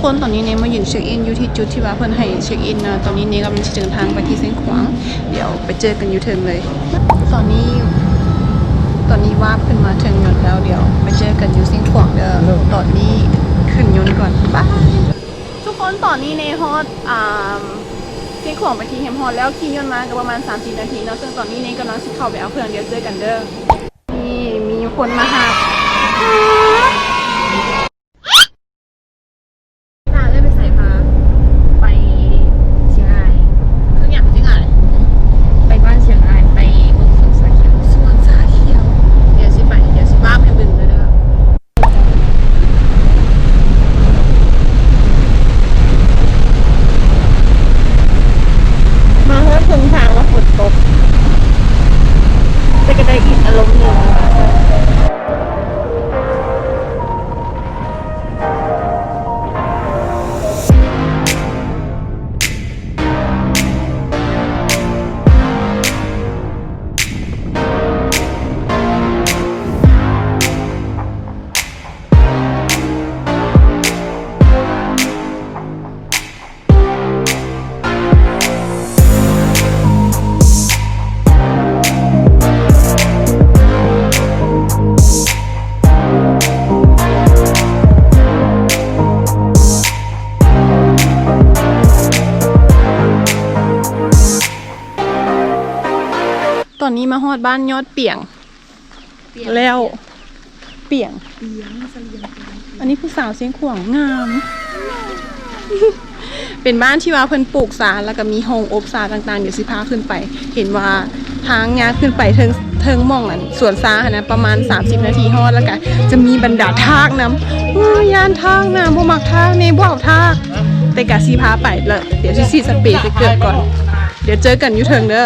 ຄົນ ຕອນນີ້ເນມາຢືນເຊັກອິນຢູ່ທີ່ຈຸດທີ່ວ່າເພິ່ນໃຫ້ເຊັກອິນເນາະ. ຕອນນີ້ເນກຳລັງຊິເດີນທາງໄປທີ່ຊຽງຂວາງ ດຽວໄປເຈີກັນຢູ່ເທິງເລີຍ. ຕອນນີ້ ຕອນນີ້ວາບຂຶ້ນມາເທິງຍົນແລ້ວ ດຽວໄປເຈີກັນຢູ່ຊຽງຂວາງເດີ. ຕອນນີ້ຂຶ້ນຍົນກ່ອນ ບາຍ. ທຸກຄົນ ຕອນນີ້ເນຮອດ ອ່າ ຊຽງຂວາງເປັນທີ່ຮຽບຮ້ອຍແລ້ວ. ຂີ່ຍົນມາກໍປະມານສາມສິບນາທີເນາະ ເຊິ່ງຕອນນີ້ເນກຳລັງຊິເຂົ້າໄປເອົາເຄື່ອງ ດຽວເຈີກັນເດີ. ນີ້ມີຄົນມາຮັບ. ພາເອື້ອຍໄປໃສພາ? ໄປຊຽງອາຍ. ຄືຫຍັງຊຽງອາຍ? ໄປບ້ານຊຽງອາຍ ໄປເບິ່ງສວນຊາຂຽວ. ສວນຊາຂຽວ. ດຽວຊິໄປ ດຽວຊິວາບໃຫ້ເບິ່ງເດີ. ມາຮອດເຄິ່ງທາງແລ້ວຝົນຕົກ ແຕ່ກໍໄດ້ອີກອາລົມໜຶ່ງ. ຕອນນີ້ມາຮອດບ້ານຍອດປຽງ ປຽງ ແລ້ວ ປຽງ ປຽງ ປຽງ ສະລຽງ ປຽງ. ອັນນີ້ຄືສາວຊຽງຂວາງງາມ ເປັນບ້ານທີ່ວ່າເພິ່ນປູກຊາ ແລ້ວກໍມີໂຮງອົບຊາຕ່າງໆ. ດຽວຊິພາຂຶ້ນໄປ. ເຫັນວ່າທາງຍ່າງຂຶ້ນໄປເທິງ ເທິງໝ່ອງອັນສວນຊາຫັ້ນນະ ປະມານສາມສິບນາທີຮອດ ແລ້ວກໍຈະມີບັນດາທາກນຳ. ໂອ້ຍ ຢ້ານທາກນະ ບໍ່ມັກທາກ ເນບໍ່ເອົາທາກ ແຕ່ກະຊິພາໄປລະ. ດຽວຊິສີດສະເປໃສ່ເກີບກ່ອນ. ດຽວເຈີກັນຢູ່ເທິງເດີ.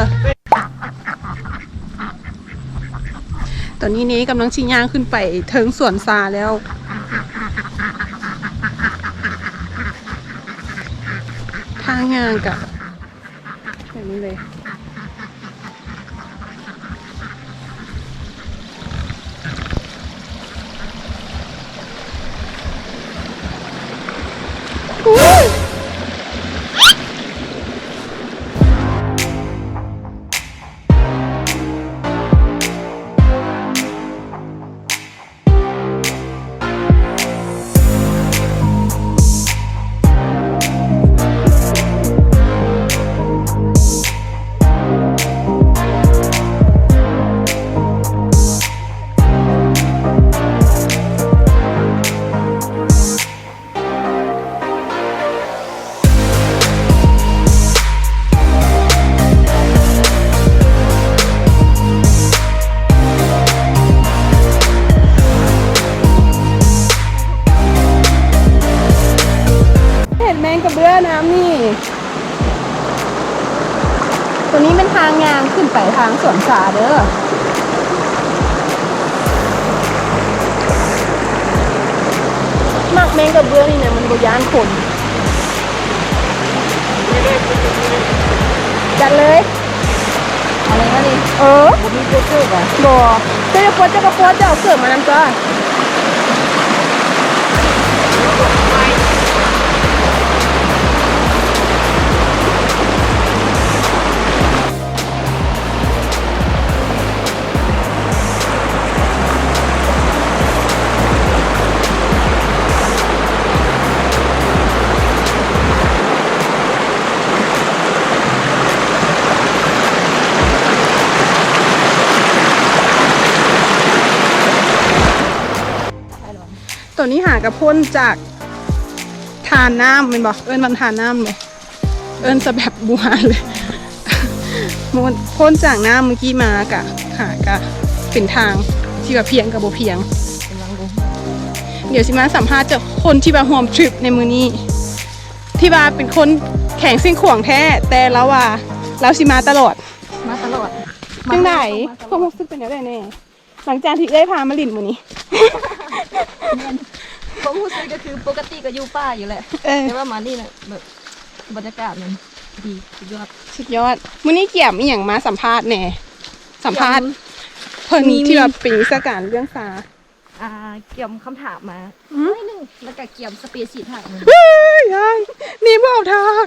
ຕອນນີ້ເນກຳລັງຊິຍ່າງຂຶ້ນໄປເທິງສວນຊາແລ້ວ. ທາງຍ່າງກະແບບນີ້ເລີຍ. ເຫັນແມງກະເບື້ອນຳນີ້. ຕົວນີ້ແມ່ນທາງຍ່າງຂຶ້ນໄປທາງສວນສາເດີ. ມັກແມງກະເບື້ອນນີ້ນະ ມັນບໍ່ຢ້ານຄົນ. ຈັດເລີຍ. ເອົາເລີຍມານີ້. ເອີ ບໍ່ມີໂປສເຕີບໍ່? ບໍ່. ເຈົ້າຢ່າປົດ ເຈົ້າກໍປົດ ເຈົ້າເອົາເກີບມານຳຕົວະ. ຕອນນີ້ຫາກະພົ້ນຈາກທານນ້ຳແມ່ນບໍ່? ເອີ້ນວ່າທານນ້ຳເນາະ. ເອີ້ນຊະແບບບູຮານເລີຍ. ໂມ ພົ້ນຈາກນ້ຳມື້ກີ້ມາກະ ຫາກະເປັນທາງທີ່ວ່າພຽງກັບບໍ່ພຽງ. ກຳລັງລົງ. ດຽວຊິມາສຳພາດຈາກຄົນທີ່ວ່າຮ່ວມທຣິບໃນມື້ນີ້ ທີ່ວ່າເປັນຄົນແຂວງຊຽງຂວາງແທ້ ແຕ່ລາວວ່າລາວຊິມາຕະຫຼອດ. ມາຕະຫຼອດ. ຈັ່ງໃດ? ມາຕະຫຼອດ. ຄວາມຮູ້ສຶກເປັນແນວໃດແດ່? ຫຼັງຈາກທີ່ເອື້ອຍພາມາຫຼິ້ນມື້ນີ້. ແມ່ນ. ຄວາມຮູ້ສຶກກໍຄືປົກກະຕິກໍຢູ່ປ່າຢູ່ແຫຼະ. ເອີ. ແຕ່ວ່າມານີ້ນະ ແບບບັນຍາກາດມັນດີ ສຸດຍອດ. ສຸດຍອດ. ມື້ນີ້ກຽມອີ່ຫຍັງມາສຳພາດແດ່? ສຳພາດ ກຽມ ເພິ່ນ ມີ ທີ່ວ່າເປັນວິຊາການເລື່ອງຊາ. ອ່າ ກຽມຄຳຖາມມາ ອືມ ໜ້ອຍໜຶ່ງ ແລ້ວກະກຽມສະເປຊີທາກ ເຮີ້ຍ ນີ້ບໍ່ເອົາທາກ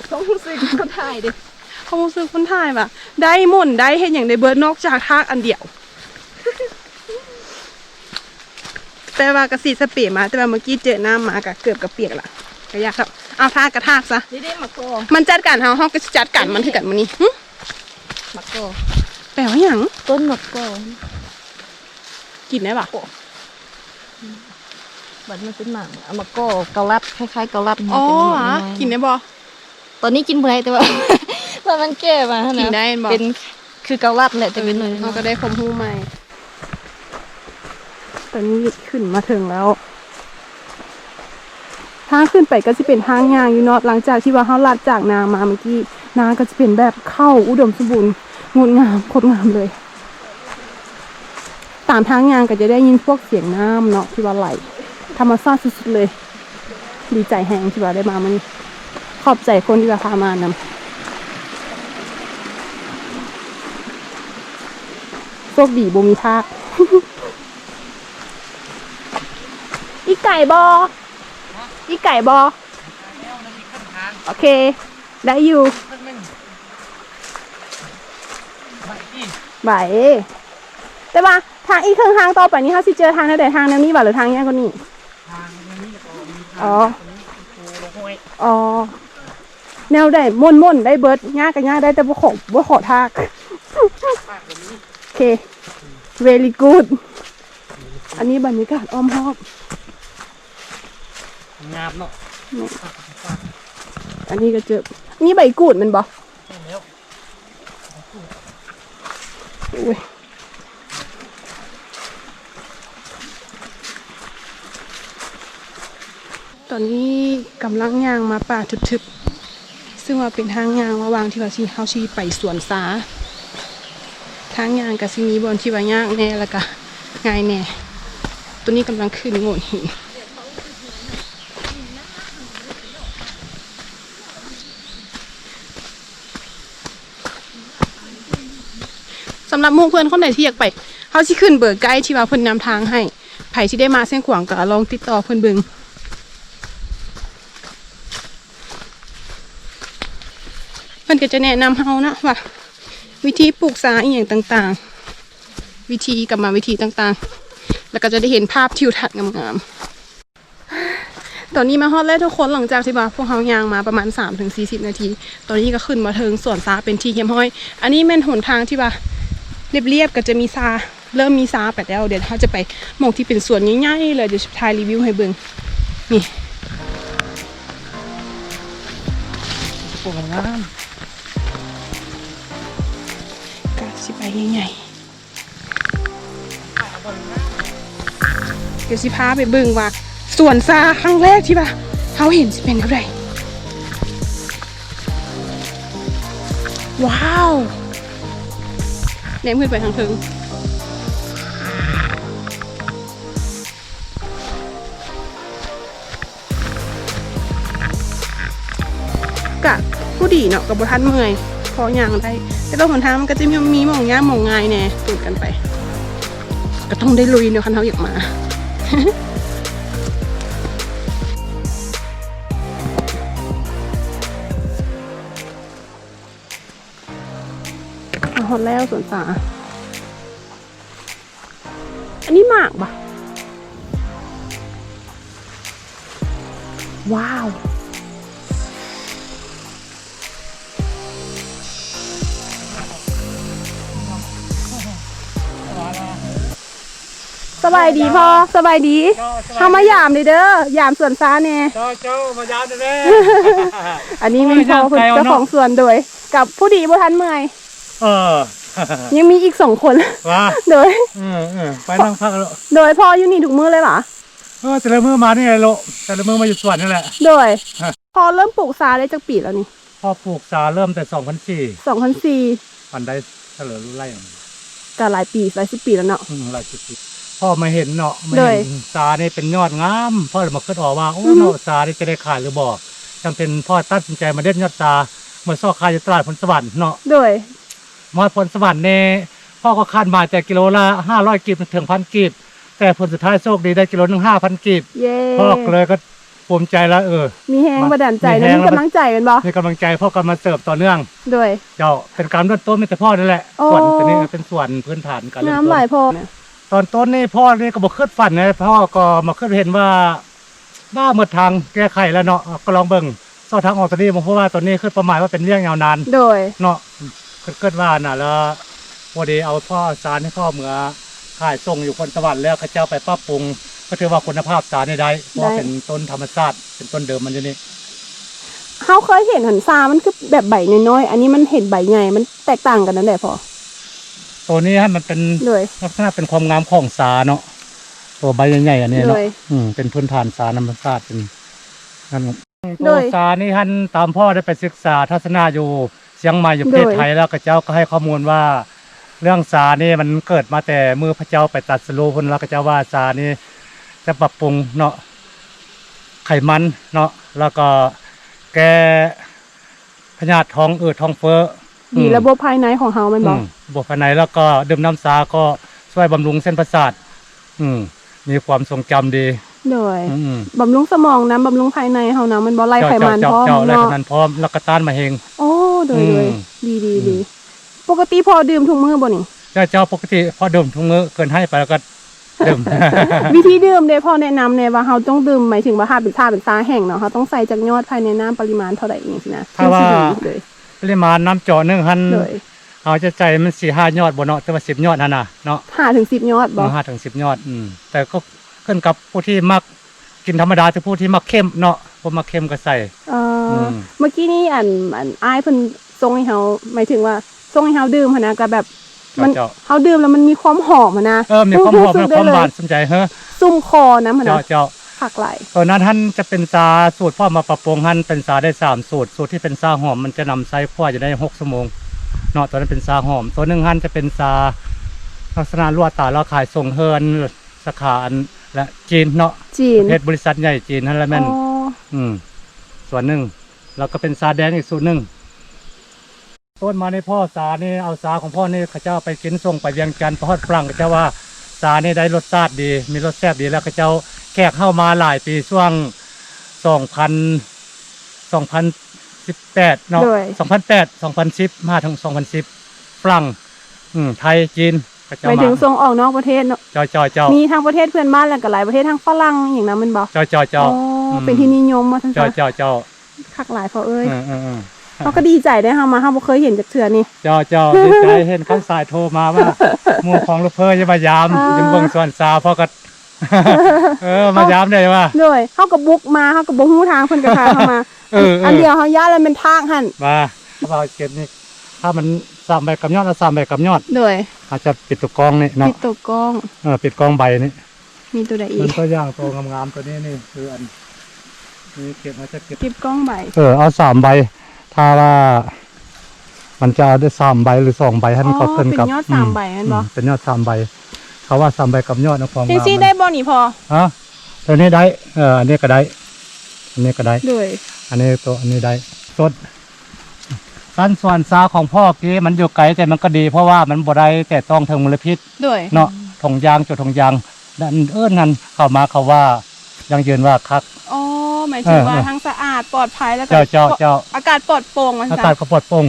ຄວາມຮູ້ສຶກຄົນຖ່າຍເດ້ ຄວາມຮູ້ສຶກຄົນຖ່າຍວ່າ ໄດ້ໝົນໄດ້ເຮັດຫຍັງໄດ້ເບິດ ນອກຈາກທາກອັນດຽວ. ແຕ່ວ່າກະສີດສະເປມາ ແຕ່ວ່າເມື່ອກີ້ເຈີນ້ຳມາກະເກືອບກະປຽກລະ ກະຢາກເອົາ ເອົາທາກກະທາກຊະ ນີ້ເດ້ໝາກກໍ ມັນຈັດການເຮົາ ເຮົາກະຊິຈັດການມັນຄືກັນມື້ນີ້. ຫຶ ໝາກກໍ ແປວ່າຫຍັງ? ຕົ້ນໝາກກໍ ກິນໄດ້ປະ? ບັດມັນເປັນໝາກ ເອົາໝາກກໍເກົາລັດ ຄ້າຍໆເກົາລັດ ອໍ ກິນໄດ້ບໍ່? ຕອນນີ້ກິນບໍ່ໄດ້ ແຕ່ວ່າ ຕອນມັນແກ່ມາຫັ້ນນະ ກິນໄດ້ແມ່ນບໍ່? ເປັນຄືເກົາລັດແຫຼະ ແຕ່ເປັນໜ່ວຍ ເຮົາກະໄດ້ຄວາມຮູ້ໃໝ່. ຕອນນີ້ຂຶ້ນມາເຖິງແລ້ວ ທາງຂຶ້ນໄປກະຊິເປັນທາງຍ່າງຢູ່ເນາະ ຫຼັງຈາກທີ່ວ່າເຮົາລັດຈາກນາມາເມື່ອກີ້ ນາກະຊິເປັນແບບເຂົ້າອຸດົມສົມບູນ ງົດງາມ ໂຄດງາມເລີຍ. ຕາມທາງຍ່າງກະຈະໄດ້ຍິນພວກສຽງນ້ຳເນາະ ທີ່ວ່າໄຫຼ ທຳມະຊາດສຸດໆເລີຍ. ດີໃຈແຮງທີ່ວ່າໄດ້ມາມື້ນີ້ ຂອບໃຈຄົນທີ່ວ່າພາມານຳ. ໂຊກດີບໍ່ມີທາກ. ອີກໄກບໍ່? ອີກໄກບໍ່? ໂອເຄ ໄດ້ຢູ່ ໄປ. ແຕ່ວ່າທາງອີກເຄິ່ງທາງຕໍ່ໄປນີ້ ເຮົາຊິເຈີທາງແນວໃດ? ທາງແນວນີ້ຫວາ ຫຼືທາງຍາກກວ່ານີ້? ອໍ ອໍ ແນວໃດມ່ວນໆໄດ້ເບິດ ຍາກກະຍາກໄດ້ ແຕ່ບໍ່ຂໍ ບໍ່ຂໍທາກ. ໂອເຄ very good. ອັນນີ້ບັນຍາກາດອ້ອມຮອບ ງາມເນາະ. ແມ່ນ ອັນນີ້ກະເຈີ ນີ້ໃບກູດແມ່ນບໍ່? ແມ່ນແລ້ວ ໂອ້ຍ. ຕອນນີ້ກຳລັງຍ່າງມາປ່າທຶບໆ ຊຶ່ງວ່າເປັນທາງຍ່າງລະຫວ່າງທີ່ວ່າຊິ ເຮົາຊິໄປສວນຊາ. ທາງຍ່າງກະຊິມີບ່ອນທີ່ວ່າຍາກແດ່ ແລ້ວກະງ່າຍແດ່. ໂຕນີ້ກຳລັງຂຶ້ນໂງ່ນຫີນ. ສຳລັບໝູ່ເພື່ອນຄົນໃດທີ່ຢາກໄປ ເຮົາຊິຂຶ້ນເບີໄກທີ່ວ່າເພິ່ນນຳທາງໃຫ້. ໃຜທີ່ໄດ້ມາຊຽງຂວາງກະລອງຕິດຕໍ່ເພິ່ນເບິ່ງ ເພິ່ນກະຈະແນະນຳເຮົາເນາະວ່າ ວິທີປູກຊາອີ່ຫຍັງຕ່າງໆ ວິທີກຳມະວິທີຕ່າງໆ ແລ້ວກະຈະໄດ້ເຫັນພາບທິວທັດງາມໆ. ຕອນນີ້ມາຮອດແລ້ວທຸກຄົນ ຫຼັງຈາກທີ່ວ່າພວກເຮົາຍ່າງມາປະມານສາມເຖິງສີ່ສິບນາທີ ຕອນນີ້ກະຂຶ້ນມາເຖິງສວນຊາເປັນທີ່ຮຽບຮ້ອຍ. ອັນນີ້ແມ່ນຫົນທາງທີ່ວ່າລຽບໆ ກະຈະມີຊາ ເລີ່ມມີຊາໄປແລ້ວ. ດຽວເຮົາຈະໄປໝ່ອງທີ່ເປັນສວນໃຫຍ່ໆເລີຍ ດຽວຊິຖ່າຍຣີວິວໃຫ້ເບິ່ງ. ນີ້ ໂອ້ ງາມ ກະຊິໄປໃຫຍ່ໆ. ດຽວຊິພາໄປເບິ່ງວ່າສວນຊາຄັ້ງແລກທີ່ວ່າເຮົາເຫັນຊິເປັນແນວໃດ. ວ້າວ ແນມຂຶ້ນໄປທາງເທິງ. ກະຜູ້ດີເນາະ ກະບໍ່ທັນເມື່ອຍ ພໍຍ່າງໄດ້ ແຕ່ວ່າຫົນທາງມັນກະຈະມີ ມີໝ່ອງຍາກໝ່ອງງ່າຍແດ່ ປົນກັນໄປ ກະຕ້ອງໄດ້ລຸຍເນາະ ຄັນເຮົາຢາກມາ. ມາຮອດແລ້ວສວນສາ. ອັນນີ້ໝາກບະ? ວ້າວ ສະບາຍດີພໍ່ ສະບາຍດີ. ເຮົາມາຢາມເດີ ຢາມສວນຊາແດ່. ເຈົ້າ ເຈົ້າ ມາຢາມເດີແມ່. ອັນນີ້ແມ່ນພໍ່ເພິ່ນ ເຈົ້າຂອງສວນ ໂດຍ ກັບຜູ້ດີບໍ່ທັນເມື່ອຍ. ເອີ ຍັງມີອີກສອງຄົນ ວ່າ ໂດຍ ເອີ ເອີ ໄປນັ່ງພັກແລ້ວ ໂດຍ. ພໍ່ຢູ່ນີ້ທຸກມື້ເລີຍຫວາ? ເອີ ແຕ່ລະມື້ມານີ້ແຫຼະໂລະ ແຕ່ລະມື້ມາຢູ່ສວນນີ້ແຫຼະ ໂດຍ. ພໍ່ເລີ່ມປູກຊາໄດ້ຈັກປີແລ້ວນີ້? ພໍ່ປູກຊາເລີ່ມແຕ່ສອງພັນສີ່ ສອງພັນສີ່ ອັນໃດສະເຫຼີລຸໄລ ກະຫຼາຍປີ ຫຼາຍສິບປີແລ້ວເນາະ. ອືມ ຫຼາຍສິບປີ ພໍ່ມາເຫັນເນາະ ມາເຫັນຊານີ້ເປັນຍອດງາມ ພໍ່ເລີຍມາຄິດອອກວ່າ ໂອ້ ເນາະ ຊານີ້ຈະໄດ້ຂາຍຫຼືບໍ່ ຈັ່ງເປັນພໍ່ຕັດສິນໃຈມາເດັດຍອດຊາ ມາຊອກຂາຍຢູ່ຕະຫຼາດໂພນສະຫວັນເນາະ ໂດຍ. ມາຮອດໂພນສະຫວັນນີ້ ພໍ່ກໍຄາດໝາຍແຕ່ກິໂລລະຫ້າຮ້ອຍກີບ ເຖິງພັນກີບ, ແຕ່ຜົນສຸດທ້າຍໂຊກດີໄດ້ກິໂລໜຶ່ງຫ້າພັນກີບ. ເຢ້ ພໍ່ກໍເລີຍກໍພູມໃຈລະ ເອີ ມີແຮງບັນດານໃຈເນາະ ມີແຮງ ມີກຳລັງໃຈແມ່ນບໍ່? ມີກຳລັງໃຈ ພໍ່ກໍມາເສີມຕໍ່ເນື່ອງ. ໂດຍ ເຈົ້າ ເປັນການເລີ່ມຕົ້ນມີແຕ່ພໍ່ນີ້ແຫຼະ. ໂອ້ ສວນຕົວນີ້ເປັນສວນພື້ນຖານການເລີ່ມຕົ້ນ ງາມຫຼາຍພໍ່. ຕອນຕົ້ນນີ້ພໍ່ນີ້ກໍບໍ່ຄິດຝັນນະ ພໍ່ກໍມາຄິດເຫັນວ່າ ວ່າໝົດທາງແກ້ໄຂແລ້ວເນາະ ກໍລອງເບິ່ງຊ່ອງທາງອອກຕົວນີ້ເບິ່ງ ເພາະວ່າຕົວນີ້ຄືເປົ້າໝາຍວ່າເປັນວຽກຍາວນານ ໂດຍ ເນາະ ຄິດ ຄິດວ່ານະ ແລ້ວພໍດີເອົາພໍ່ ເອົາສານີ້ພໍ່ເມືອຂາຍສົ່ງຢູ່ຄົນສະຫວັນ ແລ້ວເຂົາເຈົ້າໄປປັບປຸງ ກໍຖືວ່າຄຸນນະພາບສານີ້ໄດ້ ເພາະວ່າ ໄດ້ ເປັນຕົ້ນທຳມະຊາດ ເປັນຕົ້ນເດີມມັນຢູ່ນີ້. ເຮົາເຄີຍເຫັນຫັ້ນ ສາມັນຄືແບບໃບນ້ອຍໆ ອັນນີ້ມັນເຫັນໃບໃຫຍ່ ມັນແຕກຕ່າງກັນແນວໃດພໍ່? ໂຕນີ້ຫັ້ນມັນເປັນ ໂດຍ ລັກສະນະເປັນຄວາມງາມຂອງສາເນາະ ໂຕໃບໃຫຍ່ໆ ອັນນີ້ເນາະ ໂດຍ ອືມ ເປັນພື້ນຖານສາທຳມະຊາດ ເປັນນັ້ນ. ໂຕ ໂດຍ ສານີ້ຫັ້ນ ຕາມພໍ່ໄດ້ໄປສຶກສາທັດສະນະຢູ່ຊຽງໃໝ່ ຢູ່ປະເທດ ໂດຍ ໄທ ແລ້ວເຂົາເຈົ້າກໍໃຫ້ຂໍ້ມູນວ່າ ເລື່ອງສານີ້ມັນເກີດມາແຕ່ມື້ພະເຈົ້າໄປຕັດສະຮູ້ພຸ້ນ ແລ້ວເຂົາເຈົ້າວ່າສານີ້ຈະປັບປຸງເນາະ ໄຂມັນເນາະ ແລ້ວກໍແກ້ ພະຍາດທ້ອງອືດທ້ອງເຟີ້ ດີ ອືມ ລະບົບພາຍໃນຂອງເຮົາແມ່ນບໍ່? ອືມ ລະບົບພາຍໃນ ແລ້ວກໍດື່ມນ້ຳຊາກໍຊ່ວຍບຳລຸງເສັ້ນປະສາດ ອືມ ມີຄວາມຊົງຈຳດີ ໂດຍ ອືມ ບຳລຸງສະໝອງນຳ ບຳລຸງພາຍໃນເຮົານຳ ແມ່ນບໍ່? ໄລ່ໄຂມັນ ເຈົ້າ ພ້ອມ ເຈົ້າ ເນາະ ໄລ່ໄຂມັນພ້ອມ ແລ້ວກໍຕ້ານມະເຮັງ ໂອ້ ໂດຍ ອືມ ໂດຍ ດີ ດີ ອືມ ດີ. ປົກກະຕິພໍ່ດື່ມທຸກມື້ບໍ່ນີ້? ເຈົ້າ ເຈົ້າ ປົກກະຕິພໍ່ດື່ມທຸກມື້ ເກີນໄຮໄປແລ້ວກໍ ດື່ມ ວິທີດື່ມເດ້ ພໍ່ແນະນຳແດ່ວ່າເຮົາຕ້ອງດື່ມ ໝາຍເຖິງວ່າຖ້າເປັນຊາ ເປັນຊາແຫ້ງເນາະ ເຮົາຕ້ອງໃສ່ຈັກຍອດພາຍໃນນ້ຳ ປະລິມານເທົ່າໃດຈັ່ງຊີ້ນະ ຖ້າວ່າ ເຖິງຊິດີ? ໂດຍ ປະລິມານນ້ຳຈອກໜຶ່ງຫັ້ນ ໂດຍ ເຮົາຈະໃສ່ມັນສີ່ຫ້າຍອດບໍ່ເນາະ ແຕ່ວ່າສິບຍອດຫັ້ນນະເນາະ ຫ້າເຖິງສິບຍອດບໍ່? ເອີ ຫ້າເຖິງສິບຍອດ ອືມ ແຕ່ກໍຂຶ້ນກັບຜູ້ທີ່ມັກກິນທຳມະດາ ແຕ່ຜູ້ທີ່ມັກເຂັ້ມເນາະ ຜູ້ມັກເຂັ້ມກໍໃສ່ ເອີ ອືມ ເມື່ອກີ້ນີ້ ອັນ ອັນ ອ້າຍເພິ່ນສົ່ງໃຫ້ເຮົາ ໝາຍເຖິງວ່າ ສົ່ງໃຫ້ເຮົາດື່ມຫັ້ນນະ ກໍແບບ ມັນ ເຈົ້າ ເຮົາດື່ມແລ້ວມັນມີຄວາມຫອມຫັ້ນນະ ເອີ ມີຄວາມຫອມ ຮູ້ສຶກໄດ້ເລີຍ ມີຄວາມຫວານຊຸມໃຈ ເຮີ ຊຸ່ມຄໍນຳຫັ້ນນະ ເຈົ້າ ເຈົ້າ ຄັກຫຼາຍ. ຕອນນັ້ນຫັ້ນຈະເປັນຊາສູດພໍ່ມາປັບປຸງຫັ້ນ ເປັນຊາໄດ້ສາມສູດ ສູດທີ່ເປັນຊາຫອມ ມັນຈະນຳໃຊ້ຂົ້ວຢູ່ໄດ້ຫົກຊົ່ວໂມງເນາະ ຕອນນັ້ນເປັນຊາຫອມ. ຕົວໜຶ່ງຫັ້ນຈະເປັນຊາລັກສະນະຫຼວດຕາ ລາວຂາຍສົ່ງເຮືອນ ສາຂາອັນ ແລະ ຈີນເນາະ ຈີນ ເຮັດບໍລິສັດໃຫຍ່ຈີນຫັ້ນແຫຼະແມ່ນ ອໍ ອືມ ສ່ວນໜຶ່ງ ແລ້ວກໍເປັນຊາແດງອີກສູດໜຶ່ງ. ຕົ້ນມາໃນພໍ່ສານີ້ ເອົາສາຂອງພໍ່ນີ້ ເຂົາເຈົ້າໄປກິນສົ່ງໄປວຽງຈັນ ໄປຮອດຝຣັ່ງ ເຂົາເຈົ້າວ່າສານີ້ໄດ້ລົດຊາດດີ ມີລົດແຊບດີ ແລ້ວເຂົາເຈົ້າແຂກເຮົາມາຫຼາຍປີ ຊ່ວງສອງພັນ ສອງພັນສິບແປດເນາະ ໂດຍ ສອງພັນແປດ ສອງພັນສິບ ມາເຖິງສອງພັນສິບ ຝຣັ່ງ ອືມ ໄທ ຈີນ ເຂົາເຈົ້າ ໝາຍເຖິງສົ່ງອອກນອກປະເທດເນາະ ເຈົ້າ ເຈົ້າ ເຈົ້າ ມີທັງປະເທດເພື່ອນບ້ານ ແລ້ວກໍຫຼາຍປະເທດ ທັງຝຣັ່ງອີ່ຫຍັງນຳແມ່ນບໍ່? ເຈົ້າ ເຈົ້າ ເຈົ້າ ອໍ ອືມ ເປັນທີ່ນິຍົມວ່າຊັ້ນຊະ ເຈົ້າ ເຈົ້າ ເຈົ້າ ຄັກຫຼາຍພໍ່ເອີຍ ເອີ ເອີ ເອີ ເຮົາກໍດີໃຈເດ້ ເຮົາມາ ເຮົາບໍ່ເຄີຍເຫັນຈັກເທື່ອນີ້ ເຈົ້າ ເຈົ້າ ດີໃຈ ເຫັນຄຳສາຍໂທມາວ່າ ໝູ່ຂອງລູກເພີ້ຈະມາຢາມ ອ່າ ຈະເບິ່ງສວນສາ ພໍ່ກໍ ເອີ ມາຢາມໄດ້ວ່າ ໂດຍ ເຮົາກໍບຸກມາ ເຮົາກໍບໍ່ຮູ້ທາງ ເພິ່ນກໍພາເຮົາມາ ເອີ ເອີ ອັນດຽວເຮົາຢ້ານລະແມ່ນທາກຫັ້ນ ວ່າ ວ່າເກັບນີ້ ຖ້າມັນສາມໃບກຳຍອດ ເອົາສາມໃບກຳຍອດ ໂດຍ ເຮົາຈະປິດຕົວກ້ອງນີ້ເນາະ ປິດຕົວກ້ອງ ເອີ ປິດກ້ອງໃບນີ້ ມີຕົວໃດອີກ? ມັນຕົວຢ່າງຕົວງາມໆ ຕົວນີ້ນີ້ ຄືອັນນີ້ເກັບ ເຮົາຈະເກັບ ເກັບກ້ອງໃບ ເອີ ເອົາສາມໃບ ຖ້າວ່າມັນຈະເອົາໄດ້ສາມໃບ ຫຼື ສອງໃບ ຫັ້ນ ອໍ ເຂົາເອີ້ນກັບ ເປັນຍອດສາມໃບແມ່ນບໍ່? ອືມ ເປັນຍອດສາມໃບ ເຂົາວ່າສາມໃບກັບຍອດນະ ຄວາມງາມ ຈັ່ງຊີ້ໄດ້ບໍ່ນີ້ພໍ່? ຮະ? ຕົວນີ້ໄດ້ ເອີ ອັນນີ້ກໍໄດ້ ອັນນີ້ກໍໄດ້ ໂດຍ ອັນນີ້ຕົວ ອັນນີ້ໄດ້ ຕົ້ນ ສັດສ່ວນສາຂອງພໍ່ກີ້ ມັນຢູ່ໄກ ແຕ່ມັນກໍດີ ເພາະວ່າມັນບໍ່ໄດ້ແຕະຕ້ອງເຖິງມົນລະພິດ ໂດຍ ເນາະ ຖົງຢາງ ຈຸດຖົງຢາງ ແລະ ອັນອື່ນຫັ້ນ ເຂົ້າມາເຂົາວ່າ ຢັ້ງຢືນວ່າຄັກ ອໍ ໝາຍເຖິງວ່າ ເອີ ເອີ ທັງສະອາດ ປອດໄພ ແລ້ວກໍ ເຈົ້າ ເຈົ້າ ເຈົ້າ ອາກາດປອດໂປ່ງວ່າຊັ້ນ ອາກາດກໍປອດໂປ່ງ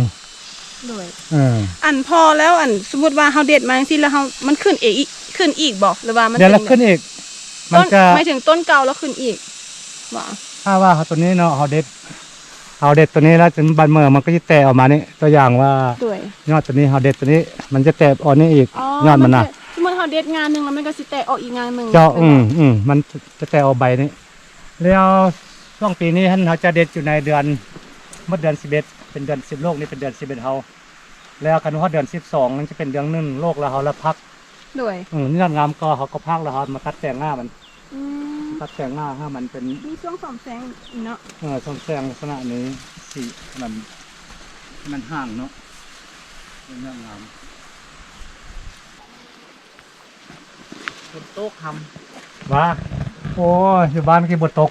ໂດຍ ເອີ ອັນພໍ່ ແລ້ວ ອັນ ສົມມຸດວ່າເຮົາເດັດມາຈັ່ງຊີ້ ແລ້ວເຮົາ ມັນຂຶ້ນເອງອີກ ຂຶ້ນອີກບໍ່ ຫຼືວ່າມັນ ດຽວລະຂຶ້ນອີກ ມັນຈະ ໝາຍເຖິງຕົ້ນເກົ່າແລ້ວຂຶ້ນອີກບໍ່? ຖ້າວ່າເຮົາ ຕົວນີ້ເນາະ ເຮົາເດັດ ເຮົາເດັດຕົວນີ້ແລ້ວ ບາດເມື່ອມັນກໍຊິແຕກອອກມານີ້ ຕົວຢ່າງວ່າ ໂດຍ ຍອດຕົວນີ້ ເຮົາເດັດຕົວນີ້ ມັນຈະແຕກອອກນີ້ອີກ ອໍ ຍອດມັນນະ ມັນຈະ ສົມມຸດເຮົາເດັດງ່າໜຶ່ງແລ້ວ ມັນກໍຊິແຕກອອກອີກງ່າໜຶ່ງ ເຈົ້າ ແມ່ນບໍ່? ອືມ ອືມ ມັນຈະແຕກອອກໃບນີ້ ແລ້ວຊ່ວງປີນີ້ຫັ້ນ ເຮົາຈະເດັດຢູ່ໃນເດືອນ ໝົດເດືອນສິບເອັດ ເປັນເດືອນສິບໂລກນີ້ ເປັນເດືອນສິບເອັດເຮົາ ແລ້ວຄັນຮອດເດືອນສິບສອງ ມັນຈະເປັນເດືອນໜຶ່ງໂລກ ແລ້ວເຮົາລະພັກ ໂດຍ ອືມ ຍອດງາມກໍເຮົາກໍພັກ ແລ້ວເຮົາມາຕັດແຕ່ງງ່າມັນ ອືມ ຕັດແຕ່ງງ່າໃຫ້ມັນເປັນ ມີຊ່ວງສ້ອມແຊງເນາະ ເອີ ສ້ອມແຊງລັກສະນະນີ້ ສີມັນ ມັນຫ່າງເນາະ ເປັນຍອດງາມ ຝົນຕົກຫຳ ວ່າ ໂອ້ຍ ຢູ່ບ້ານກີ້ບໍ່ຕົກ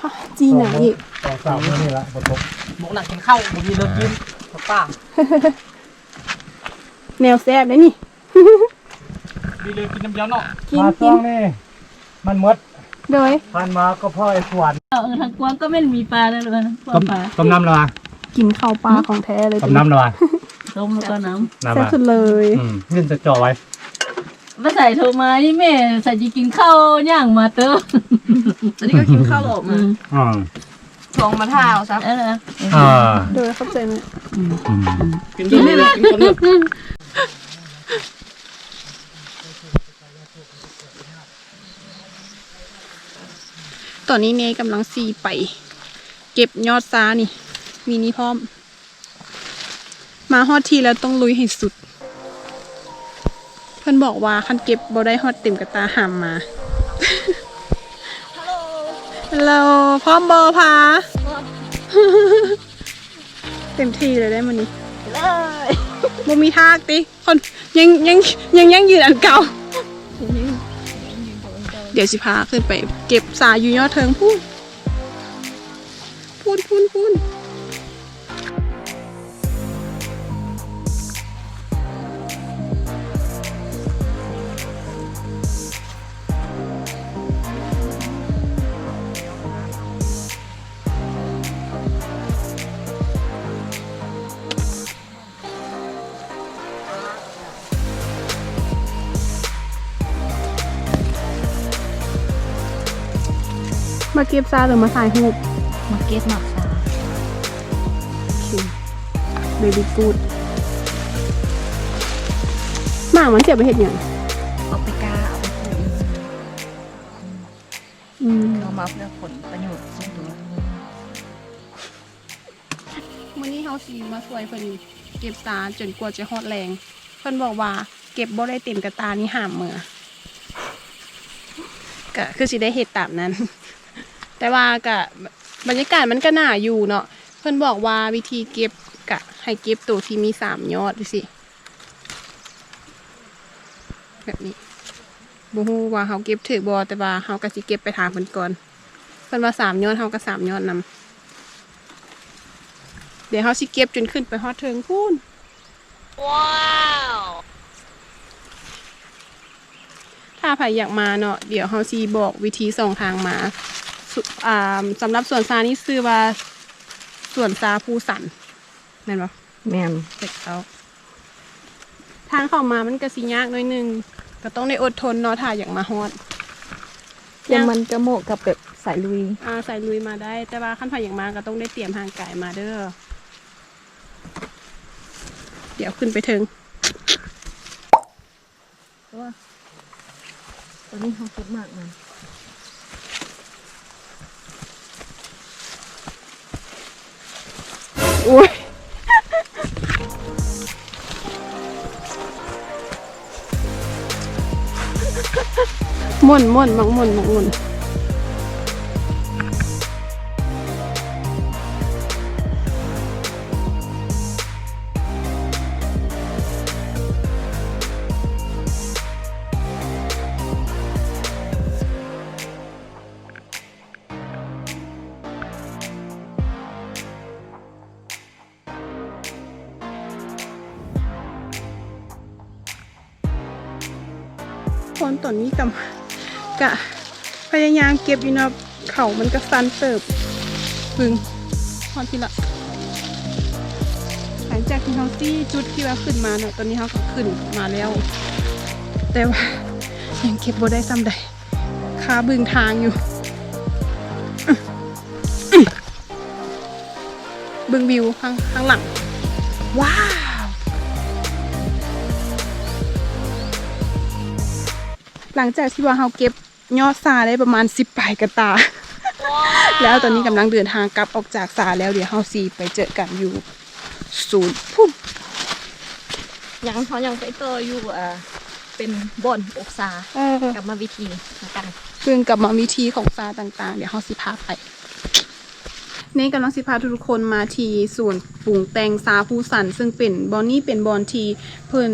ຮະ ຈີໜັງອີກ ສອງສາມມື້ນີ້ລະບໍ່ຕົກ ໝົກນັ່ງກິນເຂົ້າ ບໍ່ມີເລີກກິນ ເອີ ປາ ແນວແຊບເດ້ນີ້ ມີເຫຼືອກິນນ້ຳດຽວເນາະ ກິນ ມາຊ່ວງນີ້ມັນໝົດ ໂດຍ ຜ່ານມາກໍພໍໄອ້ຂວັນ ເອີ ທາງກວ້າງກໍແມ່ນມີປານະ ເອີ ທາງກວ້າງປາ ຕົ້ມ ຕົ້ມນ້ຳລະວະ ກິນເຂົ້າປ່າຂອງແທ້ເລີຍ ຕົ້ມນ້ຳລະວະ ຕົ້ມແລ້ວກໍນ້ຳ ນ້ຳ ແຊບສຸດເລີຍ ອືມ ເຫັນແຕ່ຈ່ອຍ ມາໃສ່ໂທມານີ້ແມ່ໃສ່ຊິກິນເຂົ້າຍ່າງມາເຕີ ອັນນີ້ກໍກິນເຂົ້າອອກມາ ອືມ ອືມ ທ້ອງມາຖ້າເອົາຊະ ເອີ ອ່າ ໂດຍ ຂອບໃຈແມ່ ອືມ ອືມ ກິນ ກິນນີ້ແຫຼະ ກິນກ່ອນເນາະ ຕອນນີ້ເນກຳລັງຊິໄປເກັບຍອດຊານີ້ ມີນີ້ພ້ອມ ມາຮອດທີ່ແລ້ວຕ້ອງລຸຍໃຫ້ສຸດ ເພິ່ນບອກວ່າຄັນເກັບບໍ່ໄດ້ຮອດເຕັມກະຕ່າຫ້າມມາ ຮາໂລ ຮາໂລ ພ້ອມບໍ່ພາ? ເຕັມທີ່ເລີຍໄດ໋ມື້ນີ້ ເລີຍ ບໍ່ມີທາກຕິ? ຄົນ ຍັງ ຍັງ ຍັງ ຍັງຢືນອັນເກົ່າ ດຽວຊິພາຂຶ້ນໄປເກັບຊາຢູ່ຍອດເທິງພຸ້ນ ພຸ້ນ ພຸ້ນ ພຸ້ນ. ມາເກັບຊາ ຫຼື ມາຖ່າຍຮູບ? ມາເກັບໝາກຊາ ໂອເຄ very good. ໝາກມັນຊິເອົາໄປເຮັດຫຍັງ? ເອົາໄປກ້າ ເອົາໄປປູກ. ອືມ ເອົາມາເພື່ອຜົນປະໂຫຍດສ່ວນຕົວ. ມື້ນີ້ເຮົາຊິມາຊ່ວຍເພິ່ນເກັບຊາຈົນກວ່າຈະຮອດແລງ. ເພິ່ນບອກວ່າເກັບບໍ່ໄດ້ເຕັມກະຕ່ານີ້ຫ້າມເມືອ. ກະຄືຊິໄດ້ເຮັດຕາມນັ້ນ. ແຕ່ວ່າກະ ບັນຍາກາດມັນກະໜາວຢູ່ເນາະ. ເພິ່ນບອກວ່າວິທີເກັບກະໃຫ້ເກັບໂຕທີ່ມີສາມຍອດຈັ່ງຊີ້. ແບບນີ້ ບໍ່ຮູ້ວ່າເຮົາເກັບຖືກບໍ່ ແຕ່ວ່າເຮົາກະຊິເກັບໄປຖາມເພິ່ນກ່ອນ. ເພິ່ນວ່າສາມຍອດ ເຮົາກະສາມຍອດນຳ. ດຽວເຮົາຊິເກັບຈົນຂຶ້ນໄປຮອດເທິງພຸ້ນ. ວ້າວ ຖ້າໃຜຢາກມາເນາະ ດຽວເຮົາຊິບອກວິທີຊ່ອງທາງມາ. ສ- ອ່າ ສຳລັບສວນຊານີ້ຊື່ວ່າສວນຊາພູສັນ ແມ່ນບໍ່? ແມ່ນ ຖືກຕ້ອງ. ທາງເຂົ້າມາມັນກະຊິຍາກໜ້ອຍໜຶ່ງ ກະຕ້ອງໄດ້ອົດທົນເນາະ ຖ້າຢາກມາຮອດ. ແຕ່ມັນກະເໝາະກັບແບບສາຍລຸຍ ອ່າ ສາຍລຸຍມາໄດ້ ແຕ່ວ່າຄັນໃຜຢາກມາກະຕ້ອງໄດ້ຕຽມຮ່າງກາຍມາເດີ້. ດຽວຂຶ້ນໄປເທິງ. ແຕ່ວ່າຕອນນີ້ເຮົາເກັບໝາກມັນ ໂອ້ຍ ມ່ວນໆ ໝາກມ່ວນ ໝາກມ່ວນ. ຄົນຕອນນີ້ກຳ ກະພະຍາຍາມເກັບຢູ່ເນາະ ເຂົາມັນກະສັ່ນເຕີບ. ປຶ້ງ ຮອດພີ້ລະ. ຫຼັງຈາກທີ່ເຮົາຊີ້ຈຸດທີ່ວ່າຂຶ້ນມາເນາະ ຕອນນີ້ເຮົາກະຂຶ້ນມາແລ້ວ ແຕ່ວ່າຍັງເກັບບໍ່ໄດ້ສ່ຳໃດ ຄາບຶງທາງຢູ່. ເບິ່ງວິວຂ້າງ ຂ້າງຫຼັງ ວ້າວ. ຫຼັງຈາກທີ່ວ່າເຮົາເກັບຍອດຊາໄດ້ປະມານສິບປາຍກະຕ່າ ແລ້ວຕອນນີ້ກຳລັງເດີນທາງກັບອອກຈາກສາແລ້ວ ດຽວເຮົາຊິໄປເຈີກັນຢູ່ສູນພຸ້ນ. ຍັງ ເຮົາຍັງໄປຕໍ່ຢູ່ ເປັນບ່ອນອົກຊາ ເອີ ກຳມະວິທີຕ່າງໆ ເຊິ່ງກຳມະວິທີຂອງຊາຕ່າງໆ ດຽວເຮົາຊິພາໄປ. ເນກຳລັງຊິພາທຸກໆຄົນມາທີ່ສູນປຸງແຕ່ງຊາພູສັນ ເຊິ່ງເປັນ ບ່ອນນີ້ເປັນບ່ອນທີ່ເພິ່ນ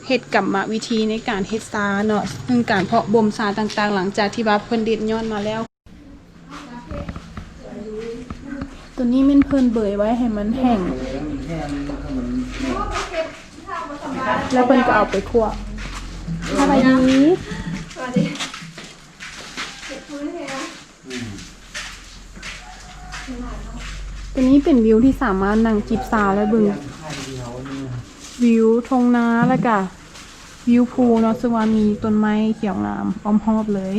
ເຮັດກຳມະວິທີໃນການເຮັດຊາເນາະ ເຊິ່ງການເພາະບົ່ມຊາຕ່າງໆ ຫຼັງຈາກທີ່ວ່າເພິ່ນເດັດຍອດມາແລ້ວ. ໂຕນີ້ແມ່ນເພິ່ນເບີຍໄວ້ໃຫ້ມັນແຫ້ງ. ແລ້ວເພິ່ນກໍເອົາໄປຂົ້ວ. ສະບາຍດີ. ຕົວນີ້ເປັນວິວທີ່ສາມາດນັ່ງຈິບຊາ ແລະ ເບິ່ງວິວທົ່ງນາ ແລ້ວກະວິວພູເນາະ ເຊິ່ງວ່າມີຕົ້ນໄມ້ຂຽວງາມອ້ອມຮອບເລີຍ.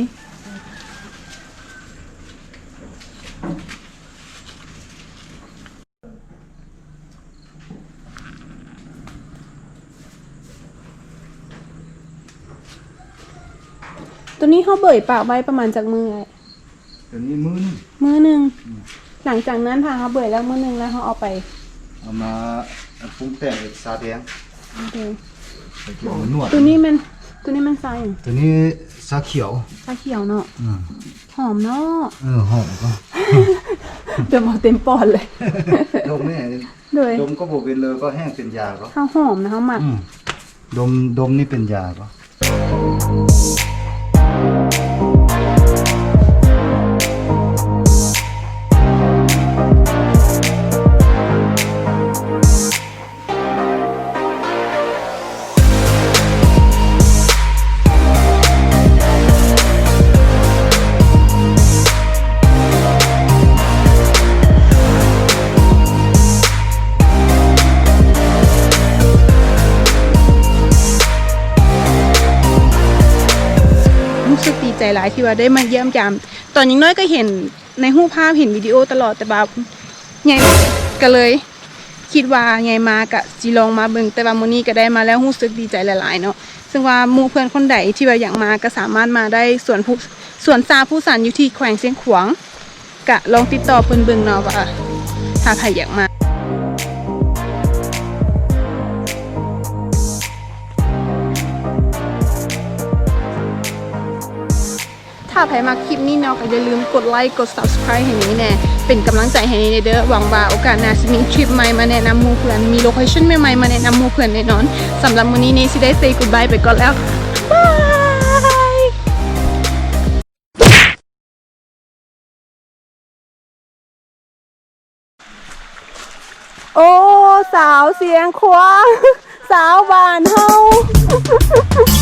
ຕົວນີ້ເຮົາເບີຍປາກໄວ້ປະມານຈັກມື້ອ້າຍ? ຕົວນີ້ມື້ໜຶ່ງ. ມື້ໜຶ່ງ. ອືມ. ຫຼັງຈາກນັ້ນ ຖ້າເຮົາເບີຍແລ້ວມື້ໜຶ່ງແລ້ວ ເຮົາເອົາໄປ ເອົາມາປຸງແຕ່ງເປັນຊາແດງ. ຊາແດງ. ໄປເກັບມານວດ. ຕົວນີ້ແມ່ນ ຕົວນີ້ແມ່ນຊາຫຍັງ? ຕົວນີ້ຊາຂຽວ. ຊາຂຽວເນາະ. ອືມ. ຫອມເນາະ. ເອີ ຫອມກໍ ດມເອົາເຕັມປອດເລີຍ. ດົມນີ້ ໂດຍ ດົມກໍບໍ່ເປັນເລີຍ ກໍແຫ້ງເປັນຢາກໍ. ເຮົາຫອມນະ ເຮົາມັກ. ອືມ. ດົມ ດົມນີ້ເປັນຢາກໍ. ຮູ້ສຶກດີໃຈຫຼາຍທີ່ວ່າໄດ້ມາຢ້ຽມຢາມ. ຕອນຍັງນ້ອຍກໍເຫັນ ໃນຮູບພາບເຫັນວິດີໂອຕະຫຼອດ ແຕ່ວ່າໃຫຍ່ກະເລີຍຄິດວ່າໃຫຍ່ມາກະຊິລອງມາເບິ່ງ, ແຕ່ວ່າມື້ນີ້ກະໄດ້ມາແລ້ວ ຮູ້ສຶກດີໃຈຫຼາຍໆເນາະ. ເຊິ່ງວ່າໝູ່ເພື່ອນຄົນໃດທີ່ວ່າຢາກມາກະສາມາດມາໄດ້ ສວນພູ ສວນຊາພູສັນ ຢູ່ທີ່ແຂວງຊຽງຂວາງ, ກະລອງຕິດຕໍ່ເພິ່ນເບິ່ງເນາະວ່າຖ້າໃຜຢາກມາ. ຖ້າໃຜມັກຄລິບນີ້ເນາະ ກໍຢ່າລືມກົດໄລ ກົດ Subscribe ໃຫ້ເນແນ່ ເປັນກຳລັງໃຈໃຫ້ເນເດີ. ຫວັງວ່າໂອກາດໜ້າຊິມີທຣິບໃໝ່ມາແນະນຳໝູ່ເພື່ອນ, ມີໂລເຄຊັນໃໝ່ໆມາແນະນຳໝູ່ເພື່ອນແນ່ນອນ. ສຳລັບມື້ນີ້ເນຊິໄດ້ say goodbye ໄປກ່ອນແລ້ວ. ບາຍ. ໂອ້ ສາວຊຽງຂວາງ ສາວບ້ານເຮົາ.